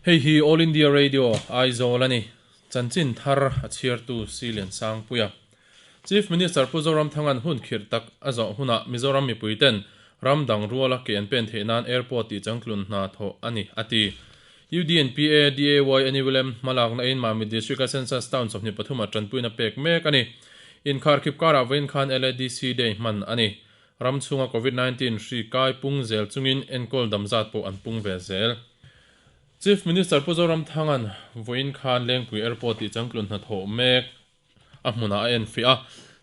Hei hi All India Radio, Aizawl a ni. Chanchin thar a chhiartu Si Liansangpuia. Chief Minister Pu Zoramthanga'n hun khirh tak a zawh hunah Mizoram mipuiten ram dang ruala ke an pen theih nan airport tih changtlun hna thawh a ni, a ti. UDNPA, DAY NULM hmalakna in Mamit District-a Census Town 23 ah tanpuina pek mek a ni. Inkharkhip karah vawiin khan LADC Day hman a ni. Ram chhunga Covid 19 hri kai pung zel chungin enkawl dam zat pawh an pung ve zel. Chief Minister Pu Zoramthanga'n vawiin khan Lengpui Airport tih changtlun hnathawh mek a hmunah a enfiah a.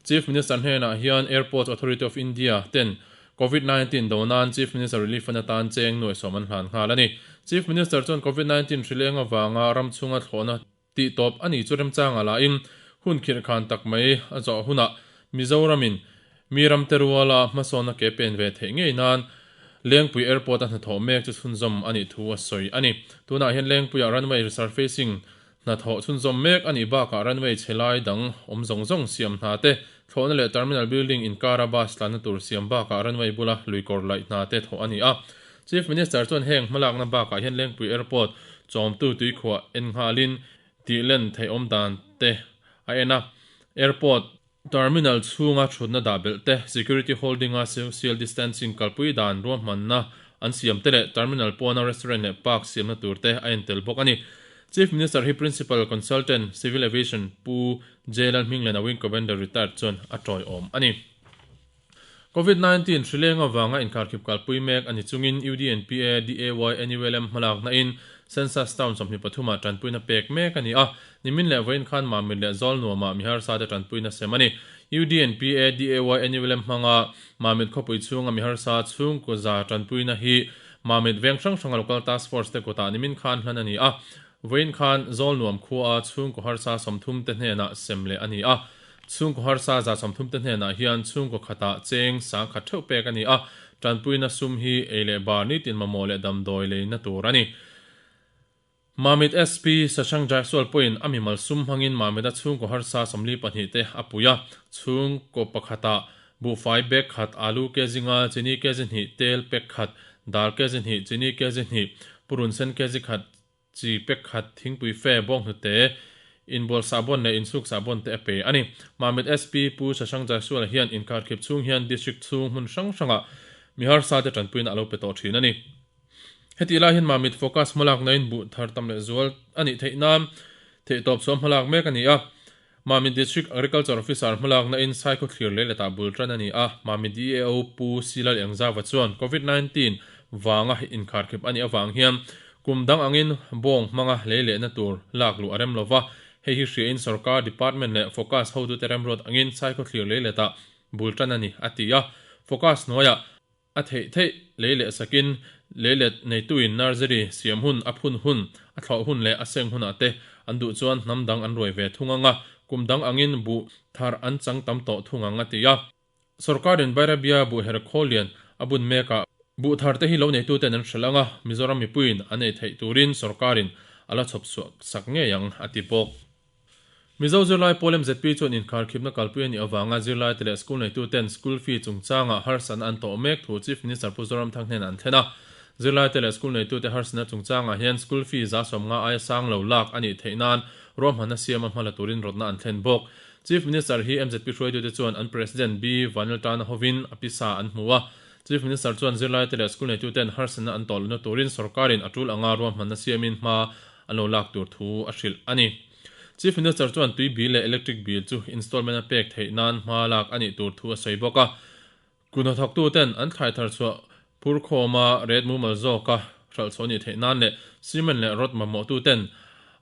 Chief Minister hnenah hian Airports Authority of India ten Covid 19 do nan Chief Minister Relief Fund atan cheng nuai sawm an hlan nghal a ni. Chief Minister chuan Covid 19 hrileng avanga ram chhunga thlawhna tih tawp a nih chu remchanga lahin hun khirh khan tak mai a zawh hunah Mizoramin mi ramte ruala hmasawnna ke pen ve theih ngei nan Lengpui Airport a hnathawh mek chu chhunzawm a nih thu a sawi a ni. Tunah hian Lengpuiah runway resurfacing hnathawh chhunzawm mek a nih bakah runway chhe lai dang awm zawng zawng siam hna te, thlawhna leh terminal building inkara bus tlanna tur siam bakah runway bula luikawr laih hna te thawh a ni a. Chief Minister chuan heng hmalakna bakah hian Lengpui Airport chawmtu tuikhuah en nghalin tih len theih awm dan te a en a, airport terminal chhunga thutna dah belh te, security holding-a social distancing kalpui dan ruahmanna an siam te leh terminal pawna restaurant leh park siamna tur te a en tel bawk a ni. Chief Minister hi Principal Consultant, Civil Aviation, Pu J Lalhminglena Wing Commander Retired chuan a tawiawm a ni. Covid 19 hrileng avanga inkharkhip kalpui mek a ni chungin UDNPA, DAY, NULM hmalakna in Census Town 23 ah tanpuina pek mek a ni a. Nimin leh vawiin khan Mamit leh Zawlnuamah miharsa te tanpuina sem a ni. UDNPA, DAY, NULM hmanga Mamit khawpui chhunga miharsa chhungkaw za tanpuina hi Mamit veng hrang hranga Local Task Force te kutah nimin khan hlan a ni a. Vawiin khan Zawlnuam khua chhungkaw harsa 30 te hnenah sem leh a ni a. Chhungkaw harsa 30 te hnenah hian chhungkaw khatah cheng 10,000 theuh pek a ni a, tanpuina sum hi ei leh bar nitin mamawh leh damdawi leina tur a ni. Mamit SP Sashank Jaiswal pawhin a mimal sum hmangin Mamit-a chhungkaw harsa 42 te a pui a, chhungkaw pakhatah buhfai bag khat, alu kg nga, chini kg hnih, tel pack khat, dal kg hnih, chini kg hnih, purun sen kg khat, Chi pek khat thingpui fe bawnghnute, inbual sahbawn leh insuk sahbawn te a pe a ni. Mamit SP Pu Shashank Jaiswal hian inkarkhip chhung hian district chhung hmun hrang hrangah mi harsa te tanpuina a lo pe tawh thin a ni. Hetih lai hian Mamit focus hmalaknain buh thar tam leh zual a nih theih nan theihtawp chhuah hmalak mek a ni a. Mamit District Agriculture Officer hmalakna in Saikhaw thlir leh letah bul tan a ni a, Mamit DAO Pu Silal Engzava chuan Covid 19 vanga inkharkhip a nih avang hian kum dang angin bawng hmanga lei lehna tur lak luh a rem lova, hei hi hriain sorkar department leh focus hotute remruat angin Saikhaw thlir lei letah bul tan a ni, a ti a. Focus hnuaiah. A theih theih lei leh sakin lei let neituin nursery siam hun, a phun hun, a thlawh hun leh a seng hunah te an duh chuan hnam dang an ruai ve thung ang a, kum dang angin buh thar an chang tam tawh thung ang a ti a. Sorkarin Bairabia buh her khawl lian a bun mekah buh thar te hi lo neituten an hrelh ang a, Mizoram mipuiin an ei theih turin sorkarin a la chhawp chhuah sak ngei ang a ti bawk. Mizo zirlai pawl MZP chuan inkharkhipna kalpui a nih avanga zirlaite leh school neituten school fee chungchangah harsatna an tawh mek thu Chief Minister Pu Zoramthang hnenah an thlen a. Zirlaite leh school neitute harsatna chungchangah hian school fee 70% aia sang lo lak a nih theih nan ruahmanna siama hmala turin rawtna an thlen bawk. Chief Minister hi MZP hruaitute chuan an President B Vanlaltana hovin a pisa an hmu a. Chief Minister chuan zirlaite leh school neituten harsatna an tawh lohna turin sorkarin a tul anga ruahmanna siamin hma an lo lak tur thu a hrilh a ni. Chief Minister chuan tui bill leh electric bill chu installment a pek theih nan hma lak a nih tur thu a sawi bawk a. Kut hnathawktu ten an thlai thar chhuah phur khawma ret mumal zawka hralh chhuah a nih theih nan leh cement leh rod mamawhtu ten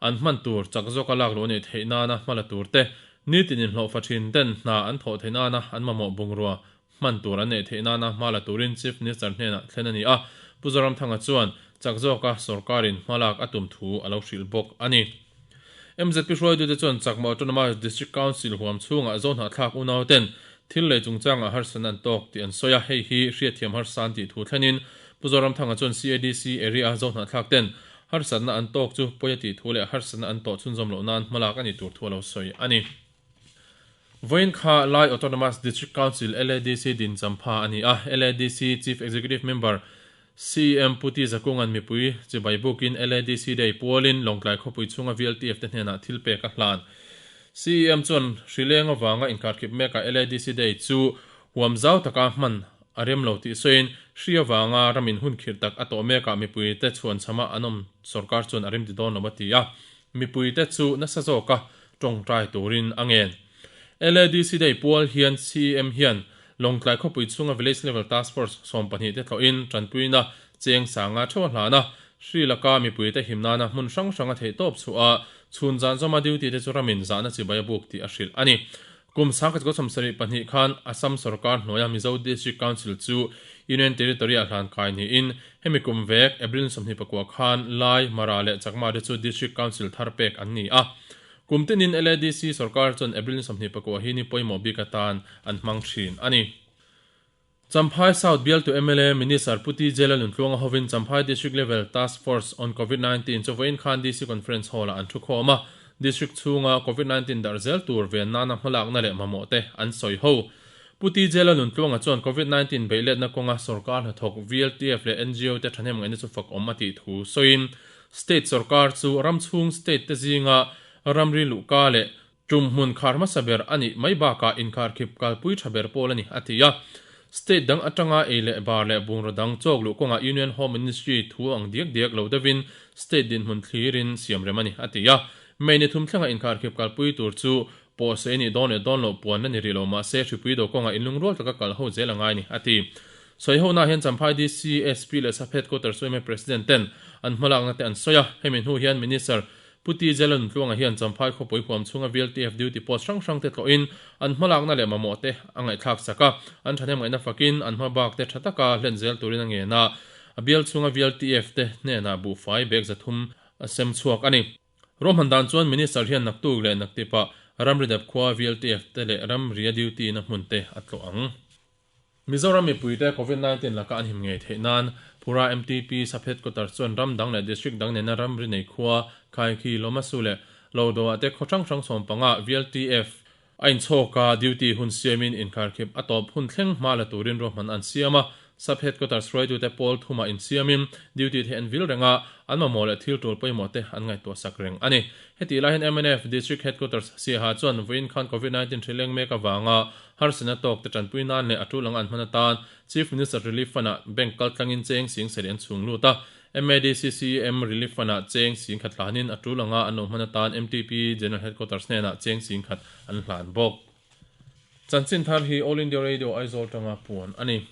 an hman tur chak zawka lak luh a nih theih nana hma la tur te, nitin inhlawhfa thin ten hna an thawh theih nana an mamawh bungrua hman tur an neih theih nana hma la turin Chief Minister hnenah thlen a ni a, Pu Zoramthanga chuan chak zawka sorkarin hma lak a tum thu a lo hrilh bawk a ni. MZP hruaitute chuan Chakma Autonomous District Council huam chhungah Zohnahthlak unauten thil lei chungchangah harsatna an tawk tih an sawi a, hei hi hriatthiam harsa an tih thu thlenin Pu Zoramthanga chuan CADC area-a Zohnahthlak ten harsatna an tawk chu pawi a tih thu leh harsatna an tawh chhunzawm loh nan hma lak a nih tur thu a lo sawi a ni. Vawiin kha Lai Autonomous District Council, LADC, din champha a ni a. LADC Chief Executive Member CEM Pu T Zakunga'n mipui chibai bukin LADC Day pualin Lawngtlai khawpui chhunga VLTF te hnenah thil pek a hlan. CEM chuan hrileng avanga inkarkhip mekah LADC Day chu huam zau taka hman a rem lo tih sawiin hri avanga ramin hun khirh tak a tawh mekah mipuite chhuan chhama an awm sorkar chuan a rimti dawn lo a ti a, mipuite chu nasa zawka tawngtai turin a ngen. LADC Day pual hian CEM hian Lawngtlai khawpui chhunga Village Level Task Force 12 te tlawhin tanpuina cheng sanga theuh a hlan a, hri laka mipuite him nana hmun hrang hranga theihtawp chhuah a, chhun zan zawma duty te chu ramin zahna chibai a buk tih a hrilh a ni. Kum 1972 khan Assam sorkar hnuaia Mizo District Council chu Union Territory ah hlan kai niin hemi kum vek April 24 khan Lai, Mara leh Chakma te chu District Council thar pek an ni a. Kum tinin LADC sorkar chuan April 24 hi ni pawimawh bik atan an hmang thin a ni. Champhai South bialtu mla Minister Pu TJ Lalnuntluanga hovin Champhai District Level Task Force on Covid 19 chu vawiin khan DC Conference Hall-ah an thu khawm a, District chhunga Covid 19 darh zel tur ven nana hmalakna leh mamawh te an sawi ho. Pu TJ Lalnuntluanga chuan Covid 19 beihletna kawnga sorkar hnathawk VLTF leh NGO te thahnem ngaihna chu fak awm a tih thu sawiin State sorkar chu ram chhung state te zinga ramri luhka leh Tum hmun khar hmasa ber a nih mai bakah inkharkhip kalpui tha ber pawl a ni, a ti a. State dang atanga ei leh bar leh bungraw dang chawk luh kawngah Union Home Ministry thu ang diak diak lo deuhin state dinhmun thlirin siam rem a ni, a ti a. May ni thum thlenga inkharkhip kalpui tur chu pawhsei nih dawn leh dawn loh puan la ni rih lo mahse hripui do kawngah inlungrual taka kal ho zel a ngai a ni, a ti. Sawihonaah hian Champhai DC, SP leh Sub Headquarters yma President ten an hmalakna te an sawi a, hemi hnu hian Minister Pu T. Jalon Tluanga hian Champhai khawpui huam chhunga VLTF duty post hrang hrang te tlawhin an hmalakna leh mamawh te a ngaihthlak sak a, an thahnem ngaihna fakin an hma bak te tha taka hlen zel turin a ngen a, a bial chhunga VLTF te hnenah buhfai bag 300 a sem chhuak a ni. Ruahman dan chuan Minister hian naktuk leh naktipah ramri dep khua VLTF te leh ramria duty na hmun te a tlawh ang. Mizoram mipuite Covid 19 laka an him ngei theih nan Phura MTP Sub Headquarters chuan ram dang leh District dang nena ramri nei khua Khaikhi, Lomasu leh Lodoah te khaw hrang hrang 15 VLTF a inchhawk a, duty hun siamin inkharkhip a tawp hun thleng hma la turin ruahman an siam a. Sub Headquarters hruaitute pawl thumah insiamin duty te an vil reng a, an mamawh leh thil tul pawimawh te an ngaihtuah sak reng a ni. Hetih lai hian mnf District Headquarters Siaha chuan vawiin khan Covid 19 hri leng mek avanga Harsatna tawk te tanpui nan leh a tul anga an hman atan Chief Minister Relief Fund ah bank kal tlangin cheng sing sarih an chhung lut a, MADCCM Relief Fund ah cheng sing khat hlanin a tul anga an lo hman atan MTP General Headquarters hnenah cheng sing khat an hlan bawk. Chanchin thar hi All India Radio Aizawl tanga puan a ni.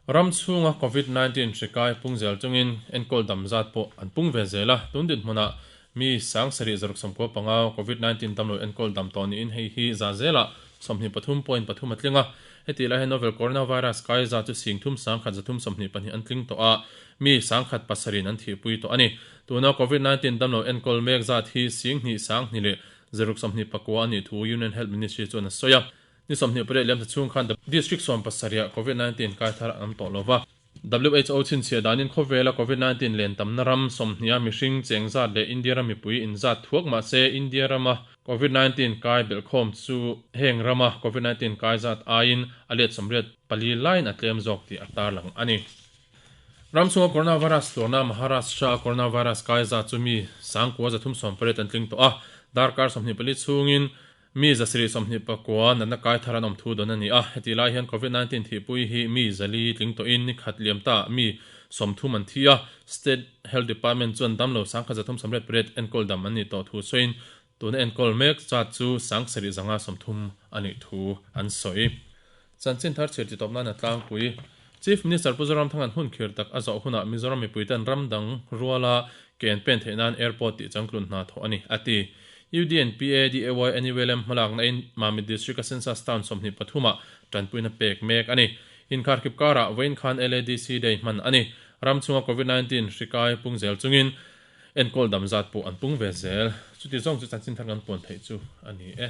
Ram chhunga Covid 19 hri kai pung zel chungin enkawl dam zat pawh an pung ve zel a, tun dinhmunah mi 7595 Covid 19 damlo enkawl dam tawh niin hei hi za zelah 23.3 a tling a. Hetih lai hian novel coronavirus kai zat chu 31,322 an tling tawh a, mi 1,007 an thihpui tawh a ni. Tuna Covid 19 damlo enkawl mek zat hi 2,229 a nih thu Union Health Ministry chuan a sawi a. Ni 28 liamsa chhung khan District 70 ah Covid 19 kai thar an awm tawh lo va. WHO chhinchhiah danin khawvela Covid 19 len tamna ram 20 a mihring cheng zat leh India ram mipui inzat thuak mah se India rama Covid 19 kai belhkhawm chu heng rama Covid 19 kai zat aiin a let 84 laiin a tlem zawk tih a tarlang a ni. Ram chhunga coronavirus tlawrna Maharashtra a coronavirus kai zat chu mi 9380 an tling tawh a, darkar 24 chhungin Mi 729 natna kai thar an awm thu dawn a ni a, hetih lai hian Covid 19 thihpui hi mi 400 tling tawhin ni khat liam ta mi 30 an thi a, State Health Department chuan damlo 1388 enkawl dam an nih tawh thu sawiin tuna enkawl mek zat chu 7530 a nih thu an sawi. Chanchin thar chhir titawp nan a tlangpui. Chief Minister Pu Zoramthanga'n hun khir tak a zawh hunah Mizoram mipuite'n ram dang ruala ke an pen theih nan airport tih changtlun hna thawh a ni, a ti. UDNPA, DAY, NULM hmalakna in Mamit District a Census Town 23 ah tanpuina pek mek a ni. Inkharkhip karah vawiin khan LADC Day hman a ni. Ram chhunga Covid 19 hri kai pung zel chungin enkawl dam zat pawh an pung ve zel. Chuti zawng chu chanchin thar kan puan theih chu a ni e.